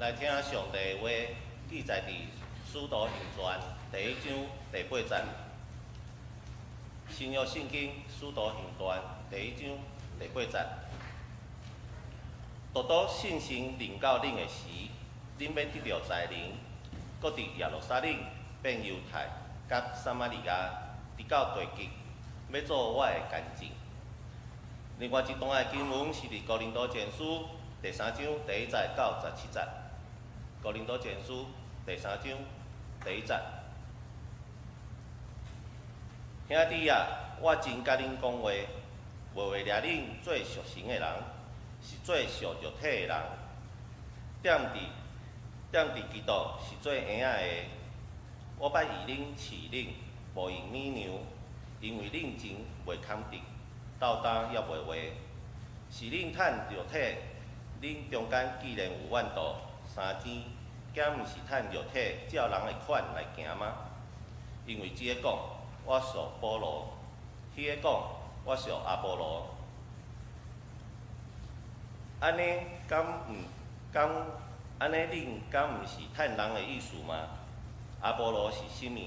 來聽上帝的話，記載佇《使徒行傳》第一章第八節。新約聖經《使徒行傳》第一章第八節。獨獨聖神臨到恁的時，恁欲得著才能，閣佇耶路撒冷、遍猶太、佮撒瑪利亞，直到地極，欲做我的見證。另外一段的經文是佇哥林多前書第三章第一節到十七節。哥林多前書第三章第一節。兄弟啊，我真共恁講話，袂話掠恁做屬神的人，是做屬肉體的人。踮佇基督是做嬰仔的。我捌以恁飼恁，無用奶娘，因為恁真袂堪得，鬥膽猶袂活。是恁趁肉體，恁中間既然有怨妒、相爭，敢毋是趁肉體照人的款來行嗎？因為這个講，我屬保羅；彼个講，我屬阿波羅。按呢敢毋敢？按呢恁敢毋是趁人的意思嗎？阿波羅是啥物？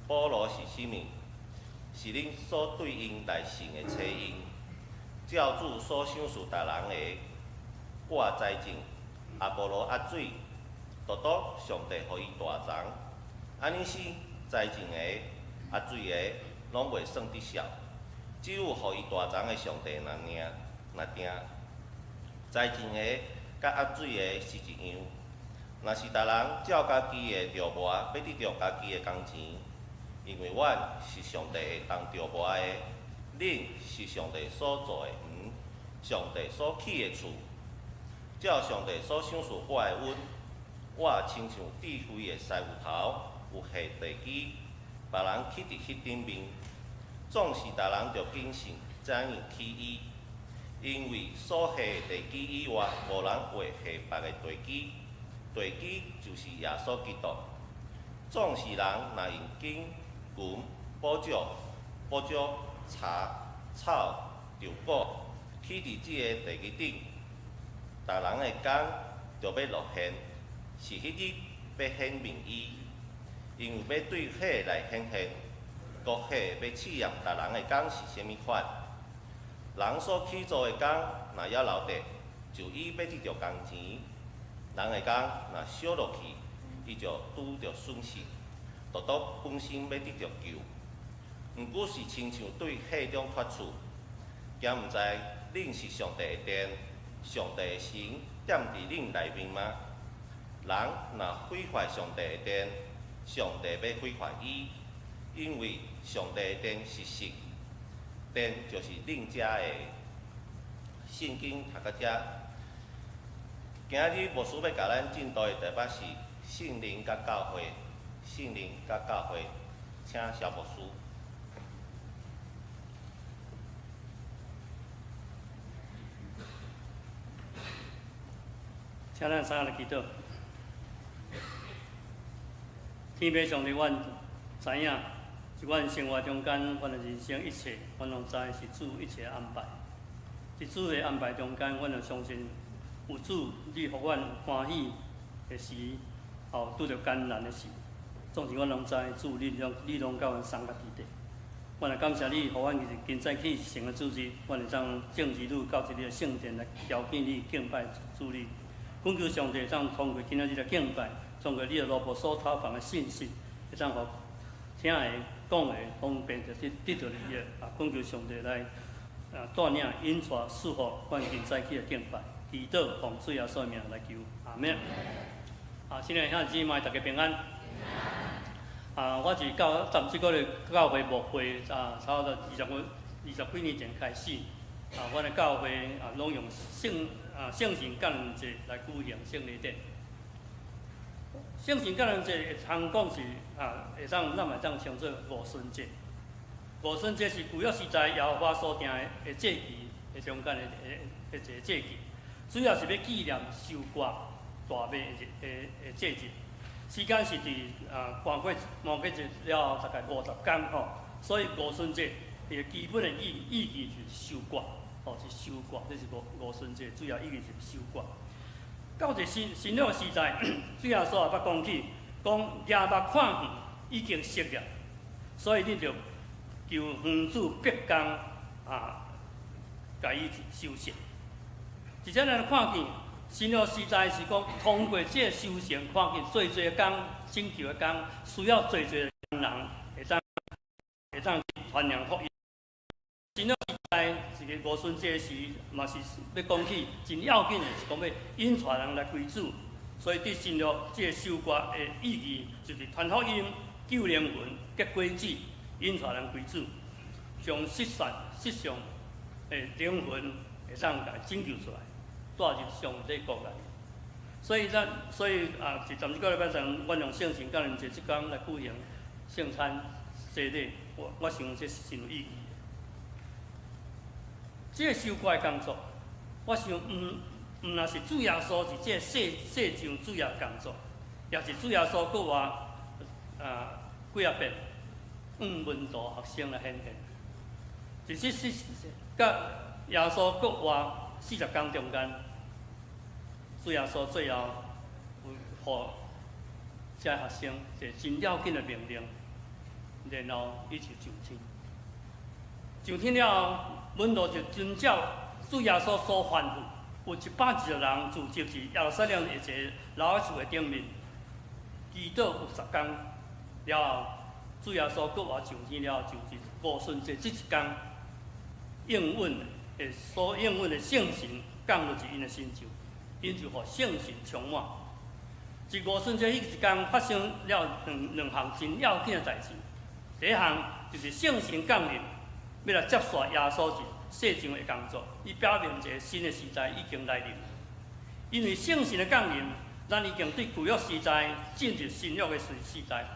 保羅是啥物？是恁所對𪜶來成的冊印。照主所賞賜逐人的，我栽種，阿波羅壓水，獨獨上帝予伊大長。按呢是栽種的、壓水的，攏袂算得數，只有予伊大長的上帝爾爾定。栽種的佮壓水的是一樣。若是逐人照家己的著磨，欲得著家己的工錢，因為阮是上帝會當著磨的，恁是上帝所造的園，上帝所起的厝。照上帝所賞賜我的恩，我親像智慧的師傅頭，有下地基，別人起佇彼頂面。總是逐人著謹慎怎樣起伊，因為所下的地基以外，無人會下別的地基，地基就是耶穌基督。總是人若用金銀、寶石、寶石、柴、草、稻穀起佇這个地基頂，逐人的工著欲露現，是彼日欲顯明伊，因為欲對火來顯現，國火欲試驗逐人的工是啥物款。人所起做的工若猶留著，就伊欲得著工錢；人的工若燒落去，伊就拄著損失，獨獨本身欲得著救。毋過是親像對火中脫出，敢毋知恁是上帝的殿，上帝的神踮佇恁內面嗎？人若毀壞上帝的殿，上帝欲毀壞伊，因為上帝的殿是聖，殿就是恁遮的。聖經讀到遮，今日牧師欲共咱證道的題目是聖靈佮教會，聖靈佮教會，請蕭牧師。請咱三个來祈禱。天父上帝，阮知影，佇阮生活中間，阮的人生一切，阮攏知是主一切安排。佇主的安排中間，阮就相信有主，你予阮歡喜的時，也有拄著艱難的時，總是阮攏知主你攏你攏佮阮相佮佇底。阮也感謝你，予阮今早起成個主日，阮會當眾兒女到這个聖殿來朝見你、敬拜主你。懇求上帝當通過今仔日的敬拜，通過你的奴僕所投放的信息，會當予聽的、講的，攏變著得得著利益。啊，懇求上帝來啊帶領、引帶、祝福阮今早起的敬拜，祈禱奉主耶穌的名來求，阿們。啊，親愛兄弟姊妹，大家平安。啊，我是教踮這個教會牧會啊，差不多二十幾年前開始。啊，阮的教會啊，攏用聖神感恩節來舉行聖禮典。聖神感恩節會通講是啊，會當咱嘛會當稱做五旬節。五旬節是舊約時代耶和華所定的節期的中間的一個節期，主要是欲紀念收割大麥的節日。時間是佇啊住過節了後大概50工吼，所以五旬節伊的基本的意義是收割，吼，是收割，這是五旬節主要意義是收割。到一個新新約時代，主耶穌也捌講起，講舉目看園已經熟了，所以恁著求園主迫工啊，共伊收成。而且咱看見新約時代是講通過這個收成，看見濟濟工拯救的工，需要濟濟人會當傳揚福音。新約時代一個五旬節時，嘛是欲講起真要緊的，是講欲引帶人來歸主。所以佇新約這個收割的意義，就是傳福音、救靈魂、結果子，引帶人歸主，將失散失喪的靈魂會當共拯救出來，帶入上帝國內。所以咱所以啊，佇十二個禮拜前，阮用聖神降臨節這工來舉行聖餐洗禮，我想這是真有意義的。這個收割的工作，我想毋若是主耶穌佇這個世上主要工作，也是主耶穌閣活幾仔遍，向門徒學生來顯現。其實是佮耶穌閣活40工中間，主耶穌最後有予這學生一個真要緊的命令，然後伊就上天。上天了後，門徒就遵照主耶穌所吩咐，有120人聚集佇耶路撒冷的一個老厝的頂面，祈禱有10工了後，主耶穌閣活上天了後，就佇五旬節這一工，應允的所應允的聖神降落佇𪜶的身上，𪜶就予聖神充滿。佇五旬節彼一工發生了兩項真要緊的代誌。第一項就是聖神降臨，欲來接續耶穌佇世上的工作，伊表明一個新的時代已經來臨。因為聖神的降臨，咱已經對舊約時代進入新約的時代。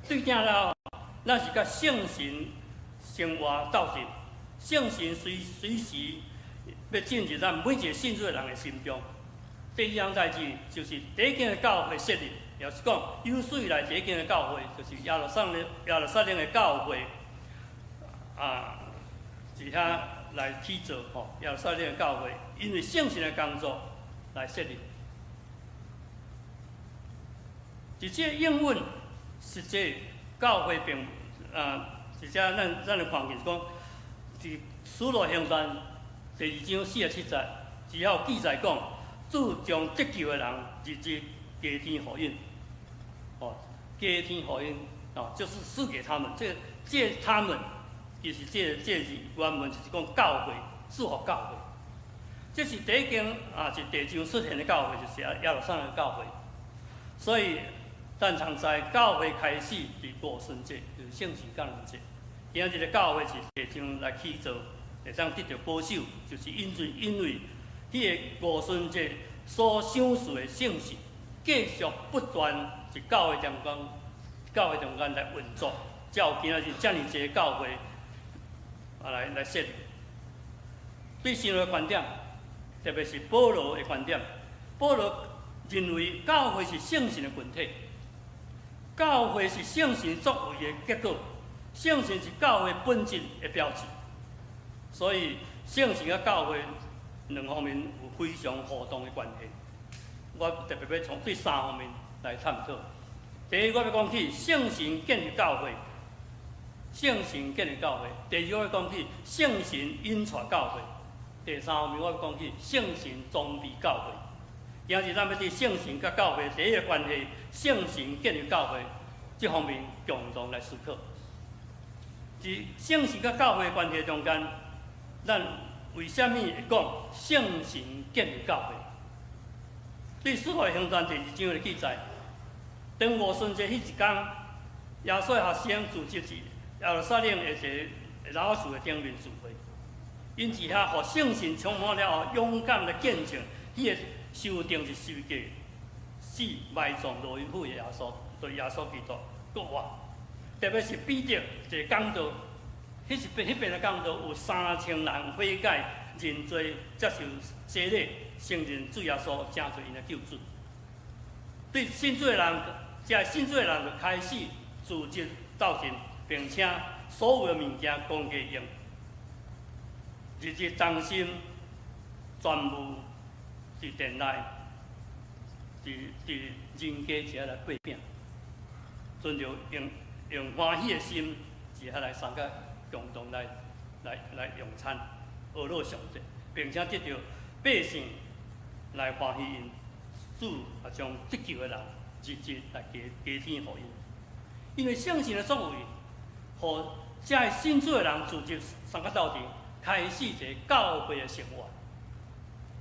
對這了後，咱是佮聖神生活鬥陣，聖神隨時欲進入咱每一個信主的人的心中。第二項代誌就是第一間的教會設立，也是講有史以來第一間的教會，就是耶路撒冷的教會啊，佇遐來起造吼，耶路撒冷的教會，因為聖神的工作來設立。佇這個應允實際教會並啊，佇遮咱就看見是講，佇使徒行傳第二章47節，只有記載講，主將得救的人日日加添予𪜶，哦，加添予𪜶，哦，就是賜給他們。這他們，其實這是原文就是講教會，賜予教會。這是第一間啊，是地上出現的教會，就是耶路撒冷的教會。所以，咱常知教會開始佇五旬節，就是聖神降臨節。今仔日的教會是地上來起造，會當得著保守，就是因為彼個五旬節所賞賜的聖神，繼續不斷佇教會中間來運作，才有今仔日遮爾濟教會啊來設立。對新約的觀點，特別是保羅的觀點，保羅認為教會是聖神的群體，教會是聖神作為的結果，聖神是教會本質的標誌，所以聖神佮教會兩方面有非常互動的關係。我特別欲從對三方面來探討。第一，我欲講起聖神建立教會，聖神建立教會；第二，我欲講起聖神引帶教會；第三方面，我欲講起聖神裝備教會。今日咱欲對聖神佮教會第一個關係，聖神建立教會這方面共同來思考。佇聖神佮教會關係中間，咱為啥物會講聖神建立教會？對《使徒行傳》第二章的記載，當五旬節彼一工，耶穌的學生聚集佇耶路撒冷的一個老樹的頂面聚會，𪜶佇遐予聖神充滿了後，勇敢來見證，彼個受釘佇十字架、死埋葬落陰府的耶穌，對耶穌基督復活。特別是彼得一個講道，彼邊的講道有3000人悔改認罪，接受洗禮，承認主耶穌成做𪜶的救主。對信主的人，這信主的人就開始組織鬥陣，並且所有的物件公家用，日日忠心，全部佇殿內佇人間這來擘餅，存著用歡喜的心，坐下來相佮共同來用餐，呵咾上帝，並且得著百姓來歡喜𪜶，主也將得救的人日日來加添予𪜶。因為聖神的作為，予遮个信主的人聚集相佮鬥陣，開始一个教會的生活。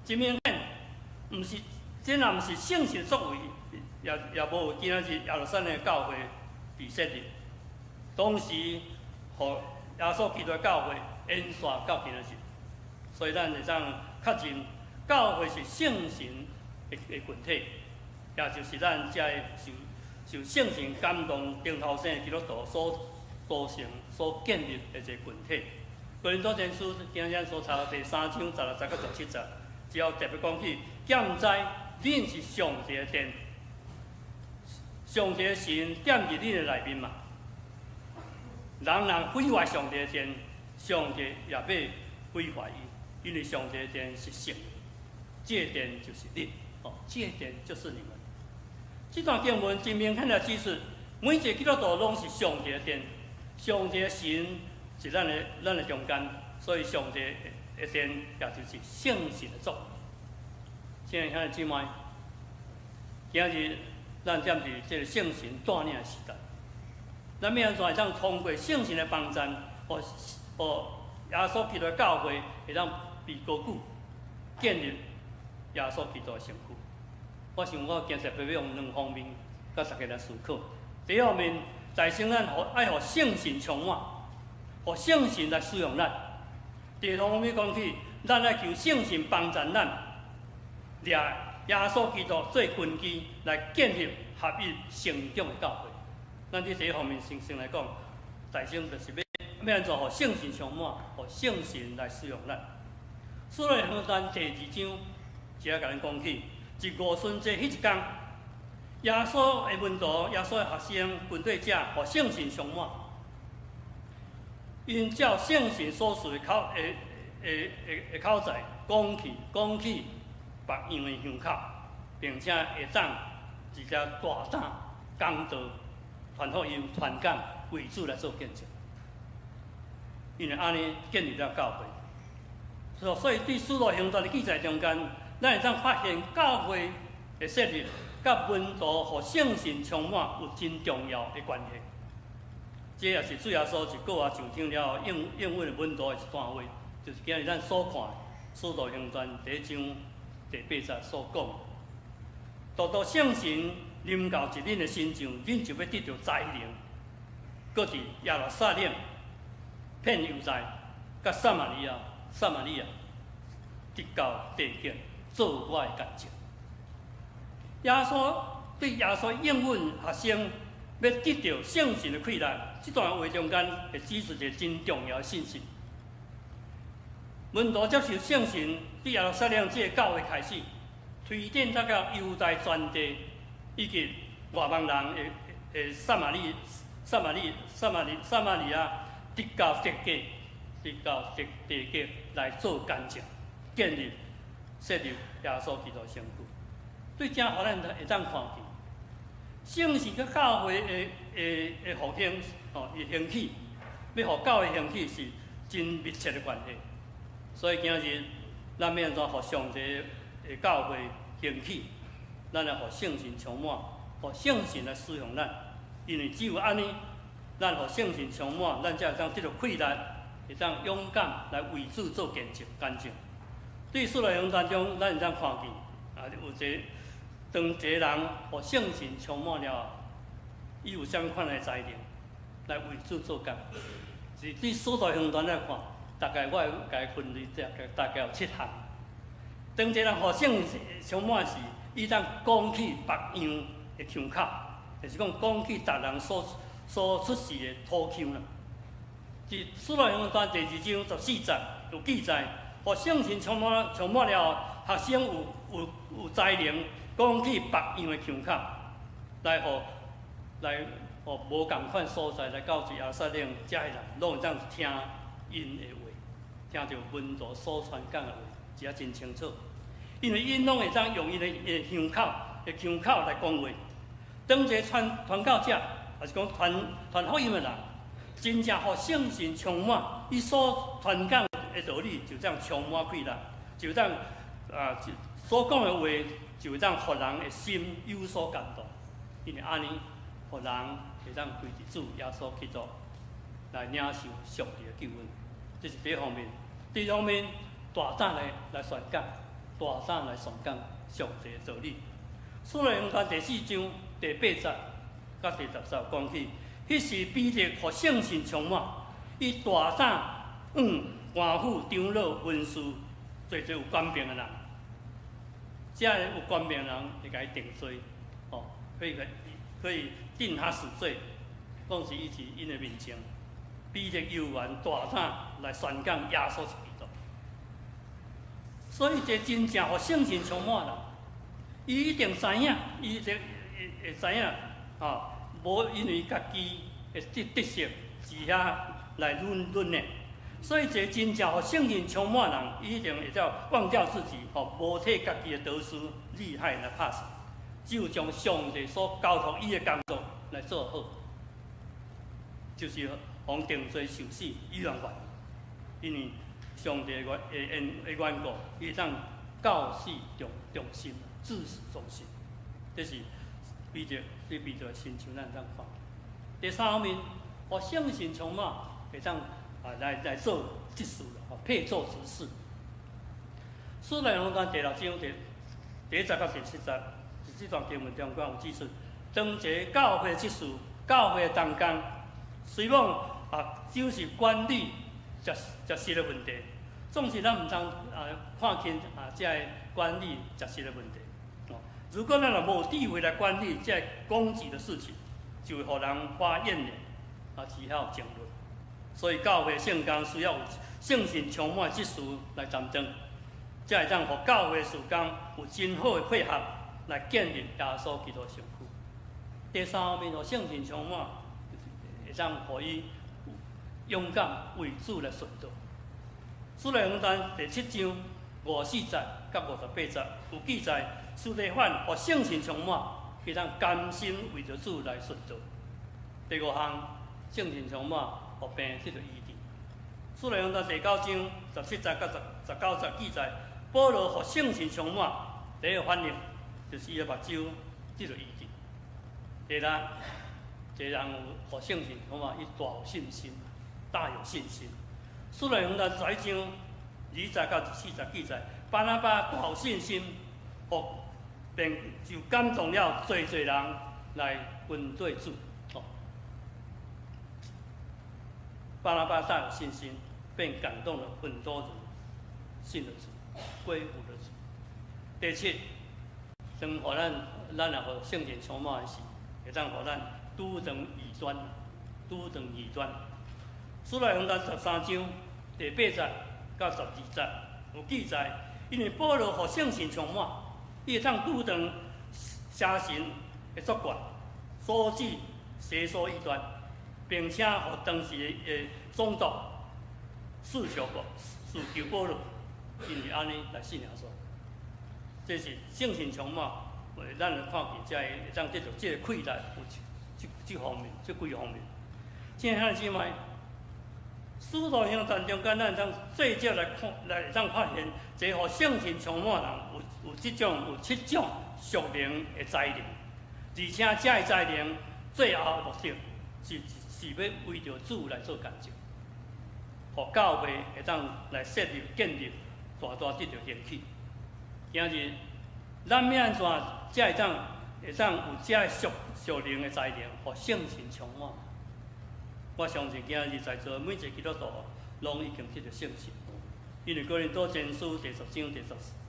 真明顯，毋是，這若毋是聖神的作為，也無今仔日耶路撒冷的教會佇設立。當時，予耶穌基督的教會延續到今仔日，所以咱會當確認，教會是聖神的群體，也就是咱遮个受聖神感動頂頭生的基督徒所組成、所建立的一個群體。哥林多前書今日所讀的第三章十六節到十七節，只要特別講起，敢毋知恁是上帝的殿，上帝的神踮佇恁的內面嘛？人若毀壞上帝的殿，上帝也欲毀壞伊，因為上帝的殿是聖的，這個殿就是恁，哦，這個殿就是你們。這段經文真明顯來指出，每一個基督徒攏是上帝的殿，上帝的神佇咱的中間，所以上帝的殿也就是聖神的作為。親愛兄弟姊妹，今日咱踮佇這個聖神帶領的時代，咱欲按怎會當通過聖神的幫贊，予耶穌基督的教會會當被高舉，建立耶穌基督的身軀。我想我今日特別欲用兩方面，佮大家來思考。第一方面，提醒咱愛予聖神充滿，予聖神來使用咱。第二方面講起，咱愛求聖神幫贊咱，掠耶穌基督做根基來建立合一成長的教會。咱佇第一方面先來講，提醒就是欲按怎予聖神充滿，予聖神來使用咱。使徒行傳第二章，這共咱講起，佇五旬節彼一工，耶穌的門徒、耶穌的學生、跟隨者，予聖神充滿，𪜶照聖神所賜的口才，講起別樣的腔口，並且會當直接大膽講道、傳福音、傳講，為主來做見證。因為按呢建立了教會，所以佇使徒行傳的記載中間，咱會當發現教會的設立，佮門徒予聖神充滿有真重要的關係。這也是主耶穌一個月上場了後應允門徒的一段話，就是今日咱所看的《使徒行傳》第一章第八節所講。獨獨聖神臨到佇恁的身上，恁就欲得著才能，閣佇耶路撒冷、遍猶太、佮撒瑪利亞，直到地極，做我的見證。耶穌對耶穌應允學生欲得著聖神的氣力，這段話中間會指出一個真重要的信息。門徒接受聖神，佇耶路撒冷這个教會開始，推展到猶太全地，以及外邦人的撒瑪利亞，直到地極來做見證，建立設立耶穌基督身軀。對這，予咱會當看見，聖神佮教會的復興，吼，伊興起，欲予教會興起是真密切的關係。所以今日咱欲按怎予上帝的教會興起，咱來予聖神充滿，予聖神來使用咱，因為只有按呢，咱予聖神充滿，咱才會當得著氣力，會當勇敢來為主做見證。見證。對使徒行傳中，咱會當看見啊，有一个當一個人予聖神充滿了後，伊有啥物款的才能來為主做工？是對使徒行傳來看，大概我會共伊分類，大概有七項。當一個人予聖神充滿時，伊當講起別樣的腔口，就是講講起別人所出世的土腔啦。佇使徒行傳第二章十四節有記載，予聖神充滿了後，學生有才能講起別樣的腔口，來予無仝款所在來到耶路撒冷，遮的人攏會當聽𪜶的話，聽著門徒所傳講的話，這真清楚。因為𪜶攏會當用𪜶的腔口的腔口來講話。當一个傳教者，抑是講傳福音的人，真正予聖神充滿，伊所傳講的道理就這樣充滿氣力，就當所講的話就會當予人的心有所感動，因為按呢，予人會當歸佇主耶穌基督來領受上帝的救恩。這是第一方面。第二方面，大膽來宣講，大膽來宣講上帝的道理。使徒行傳第四章第八節佮第10節講起，彼時彼得予聖神充滿，伊大膽向官府、長老、文士，濟濟有權柄的人，這个有權柄的人會共伊定罪，哦，可以定他死罪，講是伊佇𪜶的面前，彼得猶原大膽來宣講耶穌是基督。所以這真正予聖神充滿啦，伊一定知影，伊一定會知影，吼，無因為家己的得失佇遐來論的。所以，一個真正予聖神充滿人，伊一定會當忘掉自己，吼，無替家己的得失利害來拍算，只有將上帝所交託伊的工作來做好，就是予定罪受死，伊攏願意，因為上帝的緣故，伊當到死忠心，至死忠心。這是彼得對彼得親像咱當看。第三方面，予聖神充滿，會當來做執事啦，吼，配做執事。使徒行傳第六章第一節到第七節，佇這段經文中間有指出，當一个教會執事、教會同工，雖罔只是管理執事的問題，總是咱毋通看輕這个管理執事的問題。哦，如果咱若無智慧來管理這个供給的事情，就會予人發怨言，只好爭論。所以教會聖工需要有聖神充滿執事來擔當，才會當予教會事工有真好的配合來建立耶穌基督身軀。第三方面，予聖神充滿，會當予伊勇敢為主來殉道。使徒行傳第七章54節到58節有記載，司提反予聖神充滿，伊當甘心為著主來殉道。第五項，聖神充滿，予病得著醫治。使徒行傳第九章17節到19節記載，保羅予聖神充滿，第一个反應就是伊的目睭得著醫治。第六，一个人有予聖神充滿，伊大有信心，大有信心。使徒行傳11章20節到24節記載，巴拿巴大有信心，予便就感動了濟濟人來跟隨主。哦，巴拿巴大有信心，便感動了很多人，信了主，歸附了主。第七，當予咱若予聖神充滿時，會當予咱拄斷異端，拄斷異端。使徒行傳13章第8節到12節有記載，因為保羅予聖神充滿，伊會當阻斷邪神的作怪，阻止邪說異端，並且予當時的總督賜求保羅，因為按呢來信耶穌。這是聖神充滿，咱來看見才會當得著這个氣力，有這方面，這幾方面。親愛的姊妹，使徒行傳中間，咱會當最少來看，來會當發現，這個予聖神充滿人有七種屬靈的才能，而且這个才能最後的目的是欲為著主來做見證，予教會會當來設立建立，大大得著興起。今日咱欲按怎才會當有這个屬靈的才能，予聖神充滿？我相信今日在座每一个基督徒攏已經得著聖神，因為哥林多前書第10章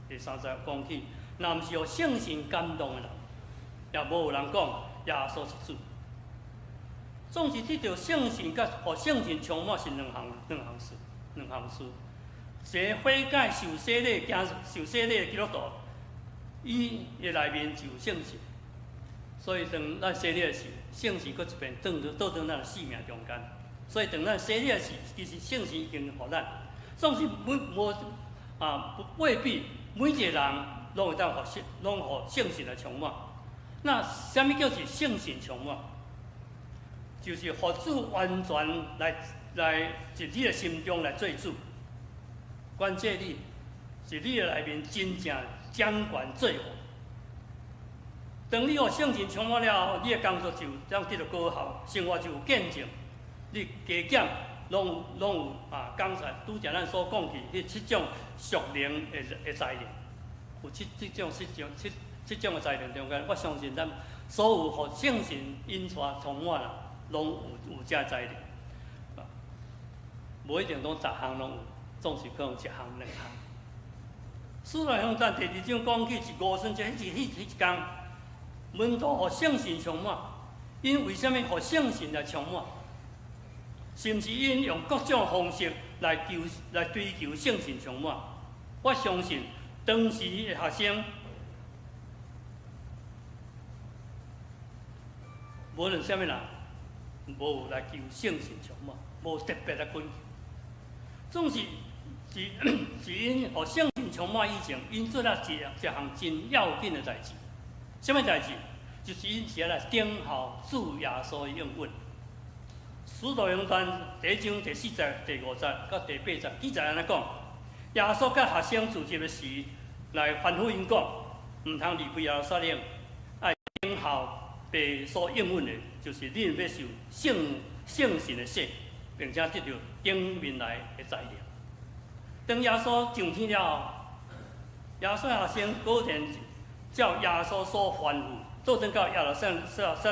第3節講起，若毋是予聖神感動的人，也無有人講耶穌是主。總是得著聖神佮予聖神充滿是兩項事，兩項事。一个悔改受洗禮、行受洗禮的基督徒，伊的內面就有聖神，所以當咱洗禮時，聖神閣一遍倒轉咱的生命中間。所以當咱洗禮時，其實聖神已經予咱。總是每無啊，未必每一个人攏會當予聖，攏予聖神來充滿。那啥物叫做聖神充滿？就是予主完全來佇你的心中來做主，管制你，佇你的內面真正掌權做王。當你予聖神充滿了後，你的工作就當得到果效，生活就有見證。你加減攏有啊！剛才拄才咱所講起彼七種屬靈的才能，有七種的才能中間，我相信咱所有予聖神引帶充滿啦，攏有這才能。無一定講逐項攏有，總是可能一項兩項。使徒行傳第二章講起是五旬節，彼一工，門徒予聖神充滿，𪜶為啥物予聖神來充滿？是毋是𪜶用各種方式來追求聖神充滿？我相信當時的學生，無論啥物人，無來求聖神充滿，無特別來懇求。總是𪜶予聖神充滿以前，𪜶做了一項真要緊的代誌。啥物代誌？就是𪜶是來等候主耶穌的應允。使徒行傳第一章第四節、第五節佮第八節記載按呢講：耶穌佮學生聚集的時，來吩咐𪜶講，毋通離開耶路撒冷，愛等候父所應允的，就是恁欲受聖神的洗，並且得著頂面來的才能。當耶穌上天了後，耶穌學生果然照耶穌所吩咐，倒轉到耶路撒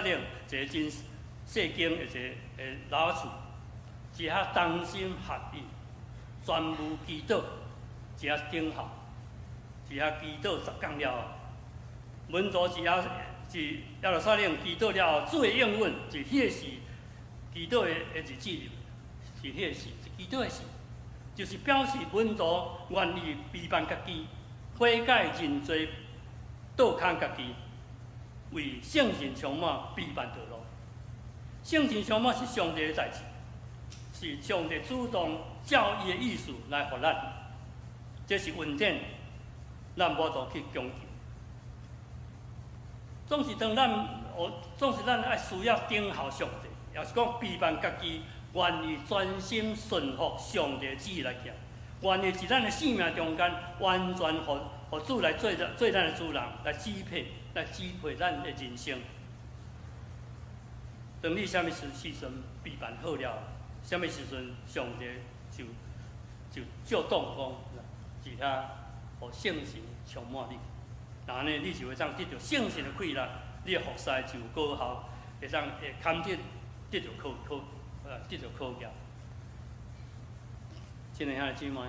冷一个真細間的一个老厝，佇遐同心合意，全無祈禱，佇遐等候，佇遐祈禱10工了後，門徒佇耶路撒冷祈禱了後，主的應允佇彼個時祈禱的日子，是彼個時，祈禱的時，就是表示門徒願意卑慢家己，悔改認罪，倒空家己，為聖神充滿備辦道路。聖神充滿是上帝的代誌，是上帝主動照伊的意思來予咱，這是恩典，咱無法度去強求。總是咱愛需要等候上帝，也是講卑慢家己，願意專心順服上帝旨意來行，願意佇咱的生命中間完全予主來做咱的主人，來支配咱的人生。當你啥物時陣備辦好了，啥物時陣上帝就照當講，佇遐予聖神充滿你，那按呢你就會當得著聖神的氣力，你的服侍就有果效，會堪得得著考驗。親愛兄弟姊妹，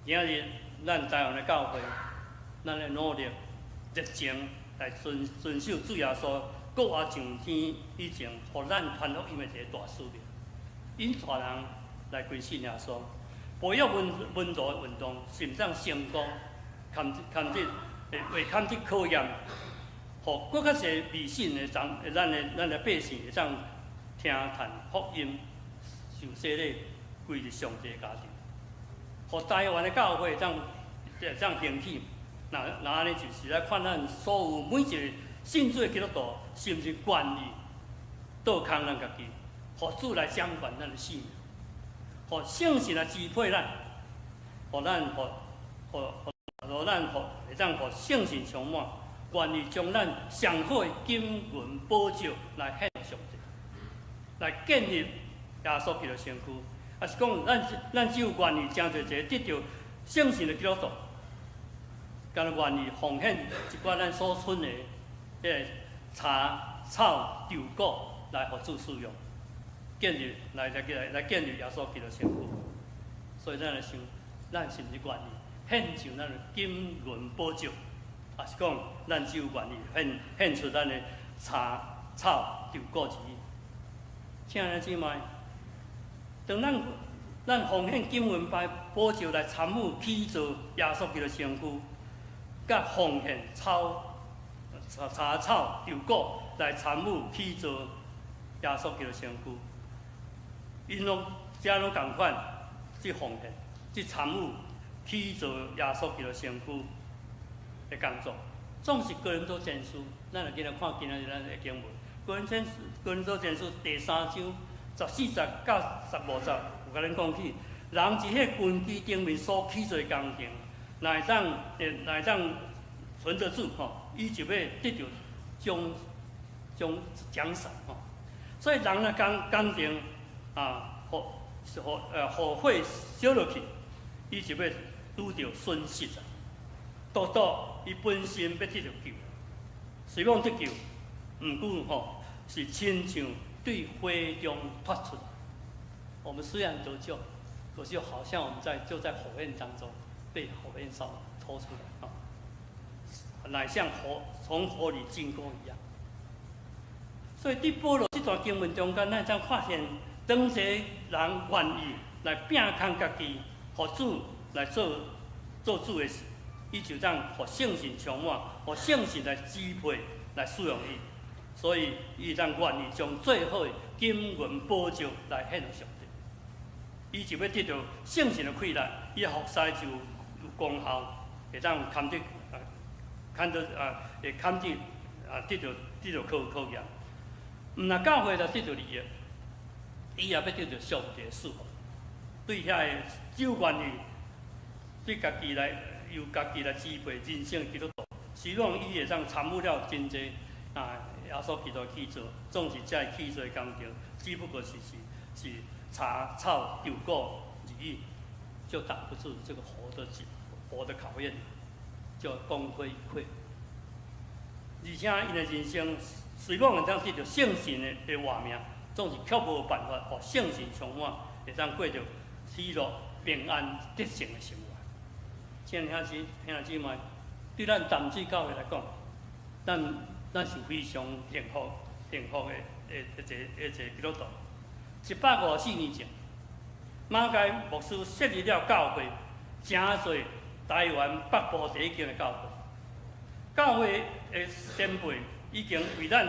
今日咱台灣的教會，咱來努力熱情來遵守主耶穌閣活上天以前，予咱傳福音的一个大使命，引帶人來歸信耶穌，培育門徒的運動，是毋當成功，堪得會堪得考驗，予閣較濟未信的人，咱的百姓會當聽傳福音，受洗禮，歸入上帝家庭，予台灣的教會會當興起。若按呢就是來看咱所有每一个信主的基督徒，是毋是願意倒空咱家己，予主來掌管咱的生命，予聖神來支配咱，予咱予予予咱予會當予聖神充滿，願意將咱上好的金銀寶石來獻上帝，來建立耶穌基督身軀，抑是講咱只有願意成做一個得著聖神的基督徒，敢若願意奉獻一寡咱所存的彼个柴草稻穀來予主使用，建立來來來來建立耶穌基督身軀。所以咱來想，咱是毋是願意獻上咱的金銀寶石，抑是講咱只有願意獻出咱的柴草稻穀而已？親愛的姊妹，當咱奉獻金銀寶石來參與起造耶穌基督身軀，佮奉獻柴草稻穀來參與起造耶穌基督身軀，𪜶攏遮攏仝款，去奉獻、去參與起造耶穌基督身軀的工作，總是哥林多前書咱來今日看今仔日咱的經文，哥林多前書第三章十四節到十五節，有共咱講起，人佇彼根基頂面所起做工程，若會當存得住吼，伊就欲得著獎賞吼。所以人若工程啊，予火燒落去，伊就欲拄著損失啊。獨獨伊本身欲得著救，雖罔得救，毋過吼是親像對火中脫出來。我們雖然得救，可是好像我們就在火焰當中被火焰燒拖出來啊，乃像從火裡經過一樣。所以佇保羅這段經文中間，咱才發現，當一個人願意來摒空家己，予主來做主的時，伊就當予聖神充滿，予聖神來支配、來使用伊。所以，伊當願意將最好的金銀寶石來獻予上帝。伊就欲得著聖神的氣力，伊服侍就有功效，會當堪得啊，堪得啊，會堪得啊，得著考驗。毋但教會來得著利益，伊也欲得著上帝的祝福。對遐个只有願意對家己來由家己來支配人生的基督徒，希望伊會當參與了真濟啊，耶穌基督起做，總是這个起做工程，只不過是柴草稻穀而已，就擋不住這個火的考驗，就功虧一簣。而且𪜶的人生雖罔會當得著聖神的活命，總是卻無辦法予聖神充滿，會當過著喜樂、平安、得勝的生活。親愛兄弟姊妹，對咱淡水教會來講，咱是非常幸福的一個基督徒。154年前，馬偕牧師設立了教會，成做台灣北部第一間的教會。教會的先輩已經為咱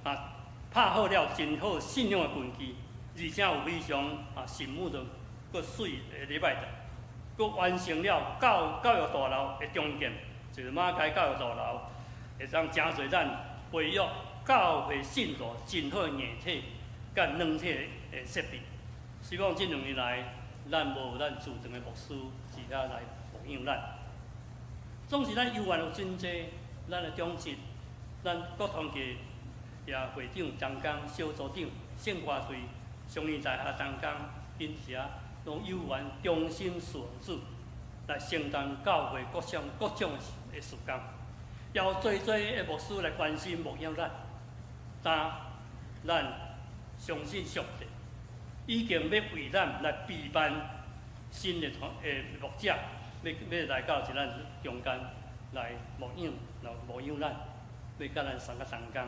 啊拍好了真好信仰的根基，而且有非常啊神聖的閣媠的禮拜堂，閣完成了教育大樓的重建，就是馬偕教育大樓，會當成做咱培育教會信徒真好的硬體佮軟體的設備。希望這兩年來，咱無咱駐堂的牧師佇遐來牧養咱，總是咱猶原有真濟咱的長執，咱國統嘅也會長、同工、小組長、聖歌隊、松仁大學同工，𪜶佇遐攏猶原忠心事奉主，來承擔教會各種的事工，也有濟濟的牧師來關心牧養咱，但咱相信上帝已經欲為咱來備辦新的牧者，欲來到這咱中間來牧養，來牧養咱，欲佮咱三個同工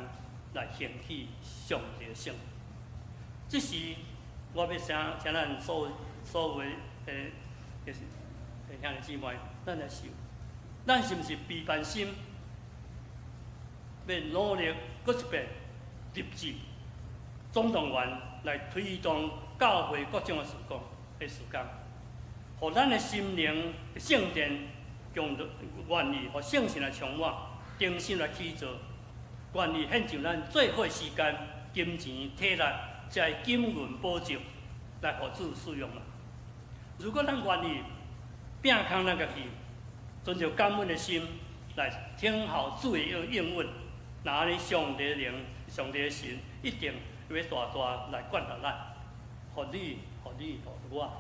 來興起上帝的聖。這時，我欲請咱所有的兄弟姊妹，咱來想，咱是毋是備辦心，欲努力閣一遍立志總動員來推動教會各種的事工，予咱的心靈聖殿強願意，予聖神來充滿，忠心來起做，願意獻上咱最好的時間、金錢、體力，這个金銀寶石來予主使用。如果咱願意摒空咱家己，存著感恩的心來聽候主的應允，那按呢上帝靈、上帝的神一定會大大來管束咱，予你、予你、予我，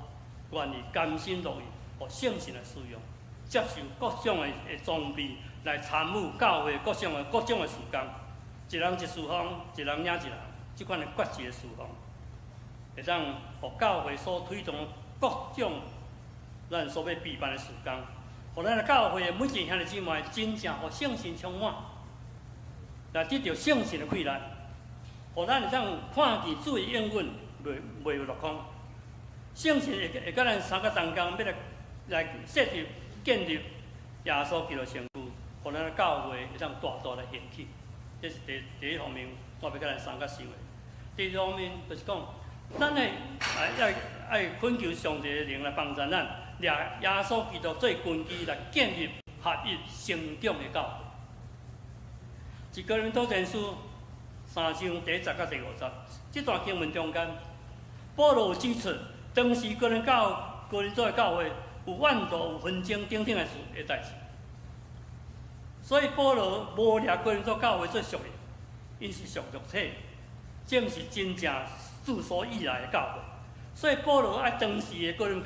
願意甘心樂意，予聖神來使用，接受各種的裝備來參與教會各種的事工，一人一事奉，一人領一人，這款的決志的事奉，會當予教會所推動各種咱所欲備辦的事工，予咱的教會的每一個兄弟姊妹真正予聖神充滿，來得著聖神的氣力，予咱會當看見主的應允，袂有落空。聖神會佮咱三個同工，欲來設立建立耶穌基督身軀，予咱的教會會當大大來興起。這是第一方面，我欲佮咱三個想的。第二方面就是講，咱的愛懇求上帝的靈來幫助咱，掠耶穌基督做根基來建立合一成長的教會。佇哥林多前書三章第一節到第五節，這段經文中間，保羅有指出，當時哥林多的教會有怨妒、有紛爭等等的事的代誌。所以保羅無掠哥林多教會做屬靈，𪜶是屬肉體，這毋是真正主所喜愛的教會。所以保羅愛當時的哥林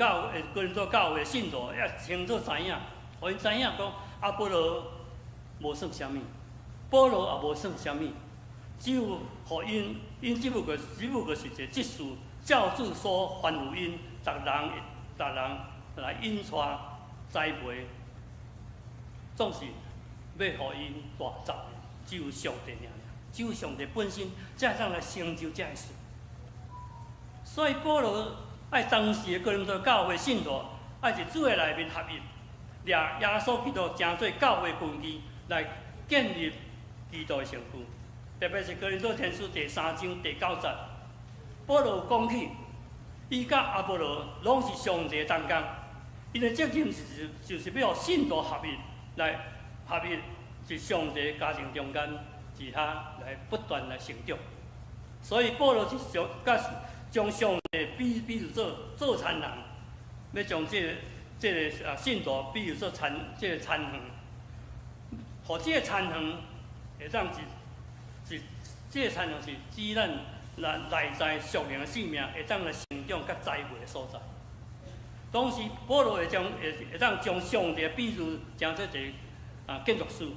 多教會信徒要清楚知影，予𪜶知影講阿波羅無算啥物，保羅也無算啥物，只有予𪜶，𪜶只不過是一個執事，照主所吩咐𪜶，逐人來引帶栽培，總是欲予𪜶大造的，只有上帝爾爾，只有上帝本身才會當來成就這个事。所以保羅愛當時的哥林多教會信徒，愛佇主的內面合一，掠耶穌基督成做教會根基，來建立基督的身軀。特別是哥林多前書第三章第九節，保羅有講起，伊佮阿波羅攏是上帝的同工，𪜶的責任是就是欲予信徒合一，來合一，佇上帝家庭中間，佇遐來不斷來成長。所以保羅是將佮將上帝比喻做做田人，欲將這個信徒比喻做田這個田園，予這個田園會當是是這個田園是指咱內在屬靈的生命會當來成長佮栽培的所在。當時保羅會當將上帝比喻成做一個建築師，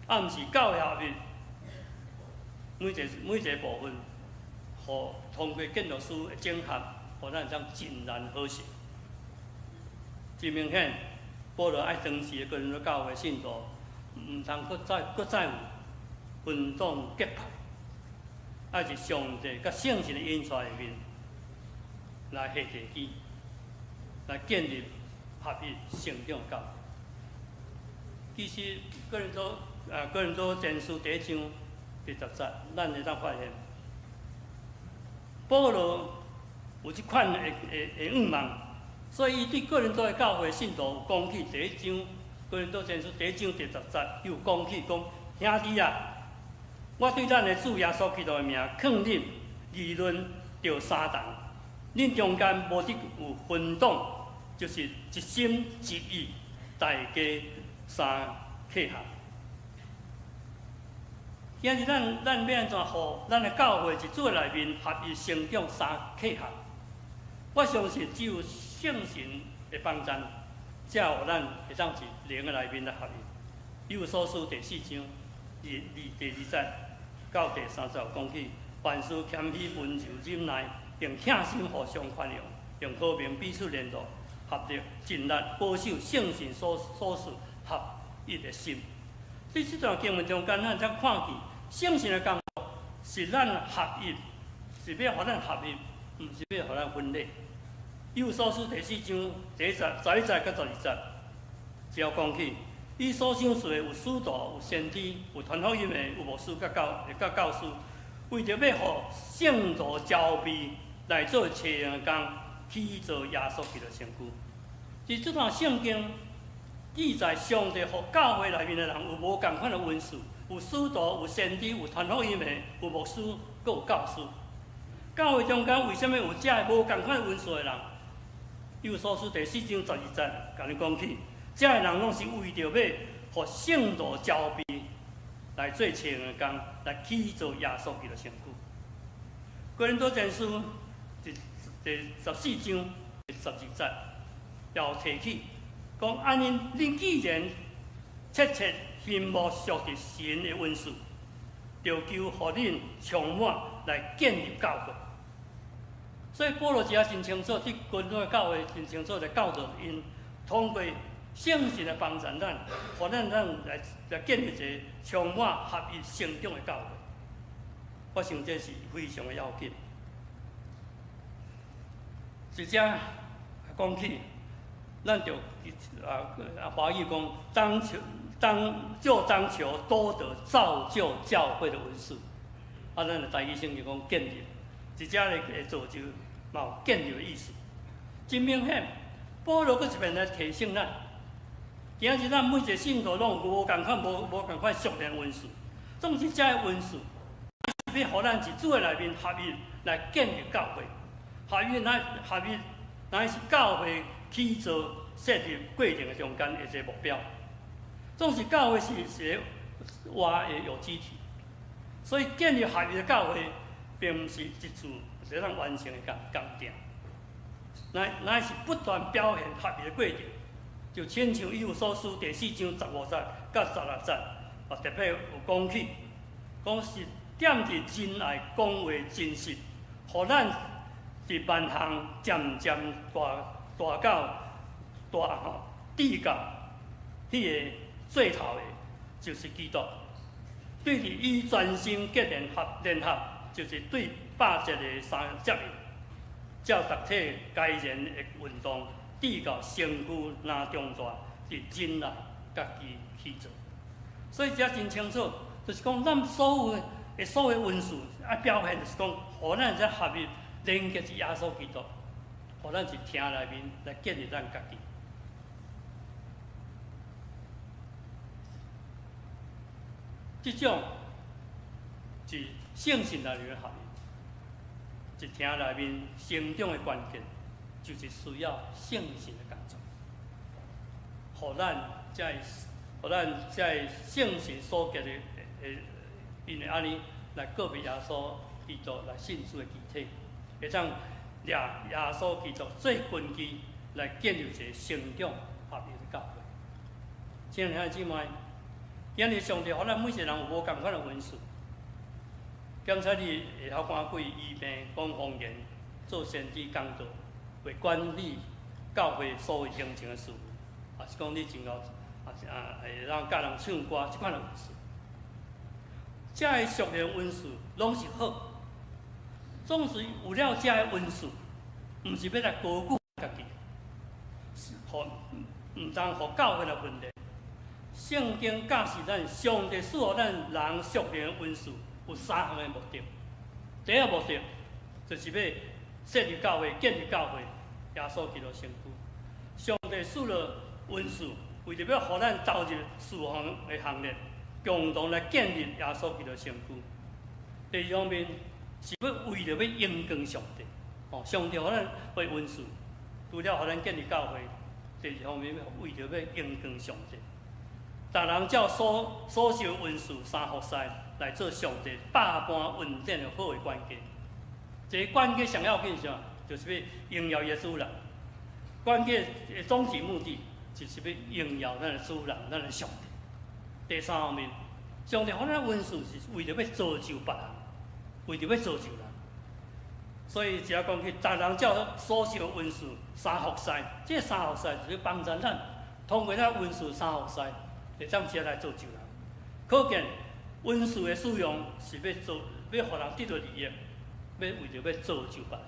毋是教會合一，每一個部分，予通過建築師的整合，予咱會當井然和諧。真明顯，保羅愛當時的哥林多教會信徒，毋通閣再有分黨結派，愛佇上帝佮聖神的引帶下面來下地基，來建立合一成長教會。其實哥林多前書第一章第十節，咱會當發現，保羅有這款的願望，所以伊對哥林多的教會信徒有講起第一章，哥林多前書第一章第十節，伊有講起講，兄弟啊，我對咱的主耶穌基督的名，勸恁議論著相同，恁中間無得有分黨，就是一心一意，大家相契合。今日咱欲按怎予咱的教會佇主內面合一成長相契合？我相信只有聖神的幫助，才予咱會當佇靈的內面來合一。以弗所書第四章第二節到第三節有講起，凡事謙虛、溫柔、忍耐，用疼心互相寬容，用和平彼此聯絡，合力盡力保守聖神所賜合一的心。佇這段經文中間，咱才看見聖神的工作是咱合一，是欲予咱合一，毋是欲予咱分裂。以弗所書第四章第一節、11節佮12節，只要講起，伊所賞賜的有使徒、有先知、有傳福音的、有牧師佮教師，為著欲予聖徒棹備來做齊用的工，起造耶穌基督身軀。佇這段聖經記載，上帝予教會內面的人有無仝款的恩賜，有使徒、有先知、有傳福音的、有牧師，閣有教師。教會中間為啥物有這个無仝款恩賜的人？以弗所書第四章12節，共你講起，這个人攏是為著欲予聖徒棹備來做齊用的工，來起造耶穌基督身軀。哥林多前書第14章第12節，又提起講：按呢，恁既然切切欣慕屬佇神的恩賜，就求予恁充滿來建立教會。所以保羅這真清楚，佇哥林多教會真清楚來教導𪜶，通過聖神的幫助咱，予咱來建立一個充滿合一成長的教會。我想這是非常的要緊。這講起，咱就華語講，當求當就當求多得造就教會的恩賜。咱的台語聖經講建立，這遮的造就嘛有建立的意思。真明顯，保羅閣一遍來提醒咱，今日咱每一個信徒攏有無仝款、無仝款屬靈恩賜。總之，這个恩賜是欲予咱佇主的內面合一來建立教會。合一乃合一乃是教會起造設立過程的中間的一个目標。總是教會是一個活的有機體，所以建立合一的教會，並毋是一次就當完成的工程，乃是不斷表現合一的過程。就親像以弗所書第四章15節到16節，啊，特別有講起，講是踮佇仁愛講話真實，予咱佇萬項漸漸大大到大吼，至到彼个最頭的，就是基督。對佇與全身結聯合，就是對百節的相接應，照逐體該然的運動，至到身軀若長大，佇仁愛家己起造。所以這真清楚，就是講咱所有恩賜啊表現，就是講，予咱這合一連結佇耶穌基督，予咱佇疼內面來建立咱家己。這種是聖神內面的合一，佇疼內面成長的關鍵，就是需要聖神的工作，予咱才會聖神所結的，因為按呢來告別耶穌基督來信主的肢體，會當掠耶穌基督做根基來建立一個成長合一的教會。親愛兄弟姊妹，今日上帝予咱每一個人有無仝款的恩賜，檢查你會曉趕鬼、醫病、講方言、做先知、講道、會管理教會所有行政的事務，抑是講你真𠢕啊啊會當教人唱歌，這款的恩賜。這个屬靈恩賜攏是好，總是有了這个恩賜，毋是欲來高舉家己，予毋通予教會來分裂。聖經教示咱，上帝賜予咱人屬靈的恩賜有三項的目的。第一个目的就是欲設立教會、建立教會，耶穌基督身軀。上帝賜了恩賜，為著欲予咱投入侍奉的行列，共同來建立耶穌基督身軀。第二方面是欲為著欲榮光上帝，哦，上帝予咱的恩賜，除了予咱建立教會，第二方面為著欲榮光上帝。逐人照所受恩賜三服侍來做上帝百般恩典的好的管家。這个管家上要緊是啥？就是欲榮耀伊的主人。管家的終極目的就是欲榮耀咱的主人，咱的上帝。第三方面，上帝予咱恩賜是為著欲造就別人，為著欲造就人。所以這講起，逐人照所受恩賜三服侍，這三服侍就是幫助咱通過咱恩賜三服侍，會當這來造就人。可見恩賜的使用是欲做，欲予人得著利益，欲為著欲造就別人。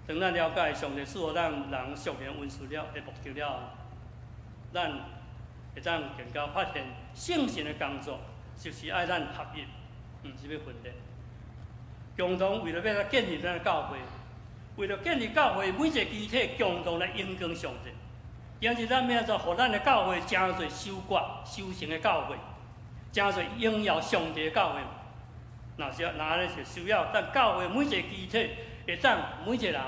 當咱了解上帝賜予咱人屬靈恩賜了的目的了後，咱會當更加發現聖神的工作就是愛咱合一，毋是欲分裂。共同為著欲來建立咱的教會，為著建立教會，每一個肢體共同來榮光上帝。今日咱欲按怎予咱的教會成做收割、收成的教會，成做榮耀上帝的教會。若是若按呢是需要，咱教會每一個肢體會當每一個人，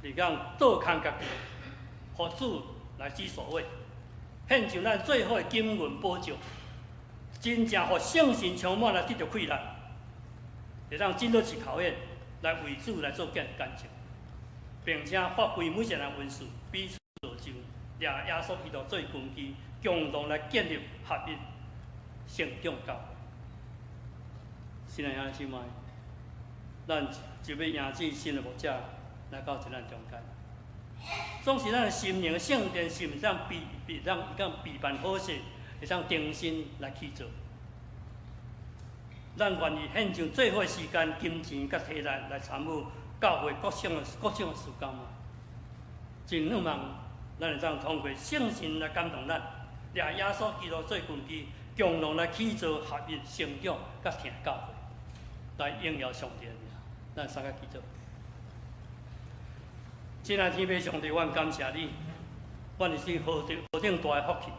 會當倒空家己，予主來之所為，獻上咱最好的金銀寶石，真正予聖神充滿來得著氣力，會當經得起考驗，來為主來做見證，並且發揮每一個人恩賜，彼此造就，掠耶穌基督做根基，共同來建立合一成長教會。親愛兄弟姊妹，咱就欲邀請新的牧者來到咱中間。總是咱的心靈的聖殿，是毋是當備備當當備辦好勢，會當重新來起造？咱願意獻上最好的時間、金錢佮體力來參與教會各種的事工嗎？真向望咱會當通過聖神來感動咱，掠耶穌基督做根基，共同來起造合一成長佮疼教會，來榮耀上帝的名。咱三个祈禱。親愛天父上帝，阮感謝你，阮是何等大的福氣，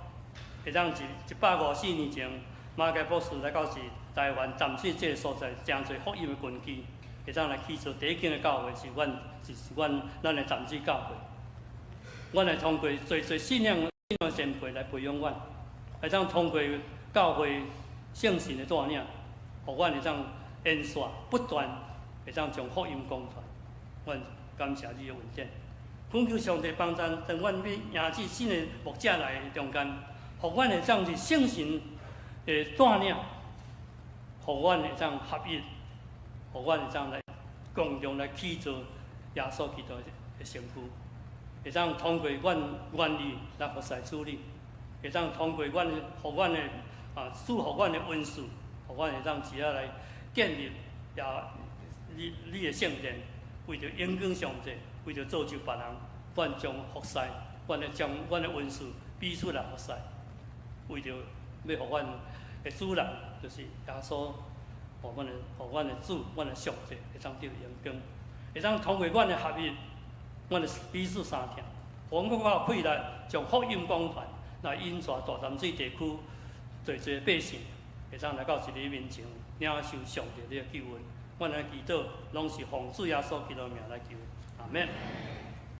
會當一154年前，馬偕博士來到是台灣淡水這个所在，誠濟福音的根基，會當來起造第一間的教會，是阮是是阮咱的淡水教會。阮會通過濟濟信仰前輩來培養阮，會當通過教會聖神的帶領，予阮會當延續不斷，會當將福音講傳。阮感謝你的恩典，懇求上帝幫贊，當阮欲迎接新的牧者來中間，予阮會當是聖神的帶領，予阮會當合一，予阮會當來共同來起造耶穌基督的身軀，會當通過阮願意來服侍主你，會當通過阮予阮的賜予阮的恩賜，予阮會當一下來建立耶你的聖殿，為著榮光上帝，為著造就別人，阮將服侍，阮會將阮的恩賜彼此來服侍，為著欲予阮的主人，就是耶穌，予阮的主，阮的上帝會當得榮光，會當通過阮的合一，阮的彼此相疼，予阮閣較有氣力，將福音講傳，來引帶大淡水地區濟濟百姓，會當來到主你面前領受上帝的救恩。阮來祈禱，攏是奉主耶穌基督名來求，阿門。